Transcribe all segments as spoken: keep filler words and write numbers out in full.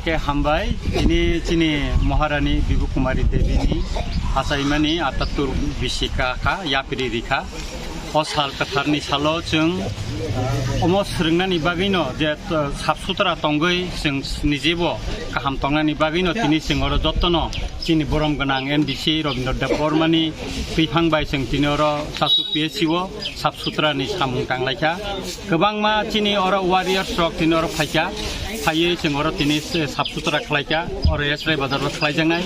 Khe hambai, tini chini Maharani Bibu Kumari Devi ni achaimani atattur bisi ka kha, yapri rikha. O sal kwtharni salo chwng omo swrwngnani bagwino je, uh, sap sutra tongwi chwng nijebo kaham tongnani bagwino tini chwng oro jottono chini borom gwnang M D C Rabindra Debbarmani twiphang bai chwng tini oro Chasu P H C o sap sutra ni samung tanglaikha. Kwbangma chini oro warriors rok tini oro phaikha. Phaiwi chwng oro tini se sap sutra khlaikha. Oro S R I bazar o khlaijaknai.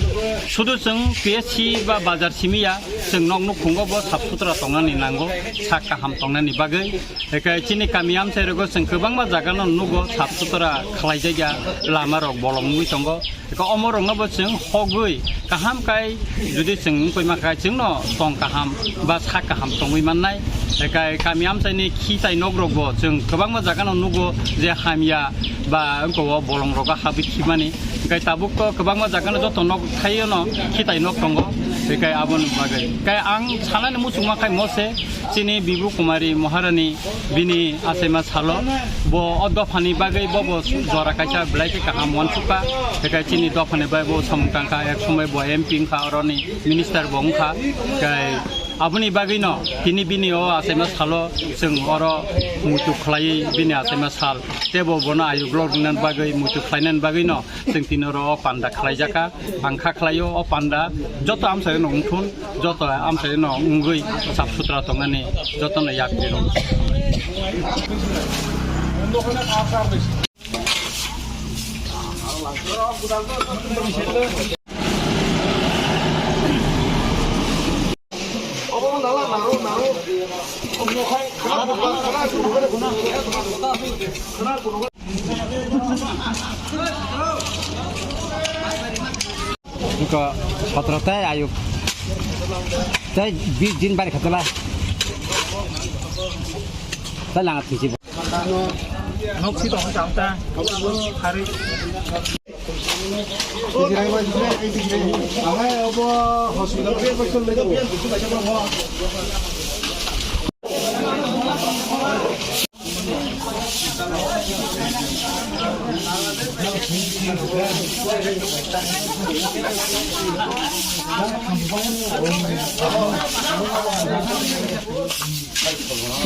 Sudu chwng P H C ba bazar simi ya, chwng nok nukhungo bo sap sutra tongnani nango. Sak kaham tongnani bagwi. Ekai chini kami amchai rogo chwng kwbangma jaga no nugo sap sutra khlaijakya, lama rok bolong wngwi tongo. Eko omorokno bo chwng hogwi kaham kai, jodi chwng wngkoi ma khai chwngno tong kaham ba sak kaham tongwi mannai. Ekai kami amchaini khitai nokrokbo chwng kwbangma jagano nugo je hamya ba wngkao bolongrogo habwi khimani. Ekai tabukto kwbangma jagano joto nok thaiono khitai nok tongo. Ekai aboni bagwi kai ang sanani muchungma khai mose chini Bibu Kumari Maharani bini achaima salo, bo o dophani bagwi bo bo jora kaisa belai khe kaham uansukha. Ekai chini dophani bai bo samung tangkha, ek somoi bo M P wngkha, oroni minister bo wngkha. Kai aboni bagwino tini bini o achaima salo chwng oro muitu khlaiwi bini achaima sal tebo bono ayuk lok rinani bagwi muitu khlainani bagwino chwng tini oro o panda khlaijakha. Ang kha khlaio o panda joto amchaino wngthun, joto amchaino wngwi sap sutra tongnani jotono yapri rok. Iko sotro tei ayuk tei bis din bari khatala. Tei langa thisi. Nok si tong sa ta. Hari.